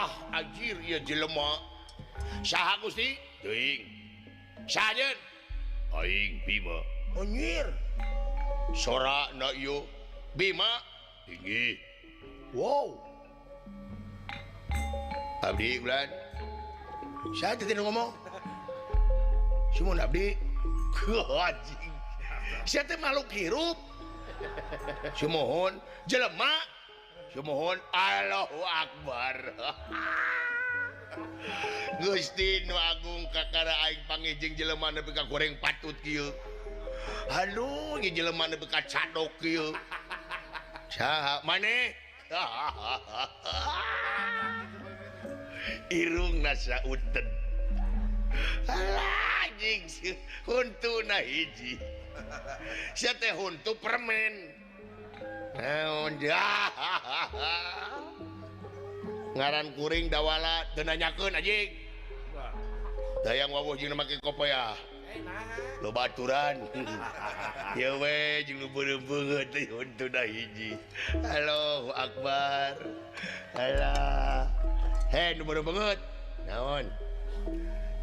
Wah anjir ieu jelema. Saha Gusti? Teuing. Saha jeung? Aing Bima. Anjir. Sorana ieu Bima tinggi. Wow. Abdi ulan. Saha teh ngomong? Sumun abdi. Anjing. Sia teh makhluk hirup. Sumuhun jelema. Sumuhun Allahu Akbar. Gusti nu agung kakara aing pangijing jelema nepi ka goreng patut kieu. Aduh, ieu jelema nepi ka cadok kieu. Saha maneh? Irungna sauten. Alah anjing, huntuna hiji. Sia teh huntu permen. Naon ngaran kuring dawala teu nanyakeun anjing. Dayang wawuh jeung make kopoya. Loba aturan. Ieu we jeung nu beureum-beungeut teh huntuna hiji. Allahu Akbar. Alah. Heh nu beureum-beungeut. Naon?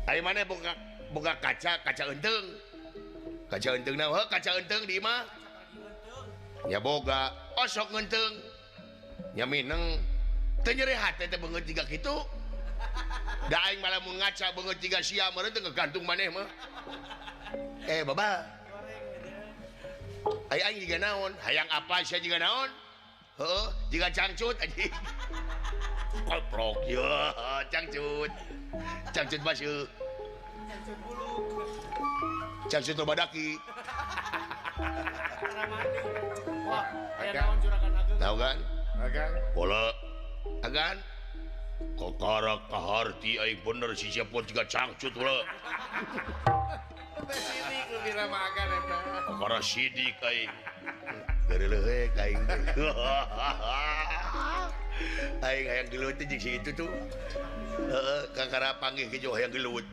Ai maneh boga kaca, kaca eunteung. Kaca eunteung naon? Heuh kaca eunteung di imah. Nya boga, osok ngeunteung. Nya mineng. Teu nyeri hate teh beungeut jiga kitu. Da aing malah mun ngaca beungeut jiga sia meureun teh ngegantung maneh mah. Eh baba. Ai aing jiga naon? Hayang apa sia jiga naon? Heuh, jiga cangcut anjing. Koprok ye, cangcut. Cangcut basuh. Cangcut buluk. Cangcut loba daki. Wah, aya naon juragan ageung? Tahu kan? Agan. Bola. Agan. Kokara kaharti aing bener si sia pun jiga cangcut ulah. Teh sidik lebih ramah agan eta. Kokara sidik aing. Geureuleuk aing teh. Aing hayang gelut teh jeung si itu tuh. Heeh, kakara panggih ge hayang gelut.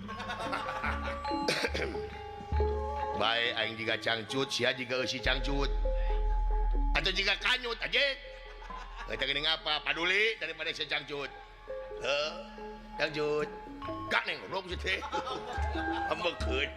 Bae aing jiga cangcut, sia jiga eusi cangcut. Atau jiga kanyut anjing. Eta geuning apa? Paduli daripada sia cangcut. Heuh, cangcut. Gak neng goblok si teh. Ambekeun.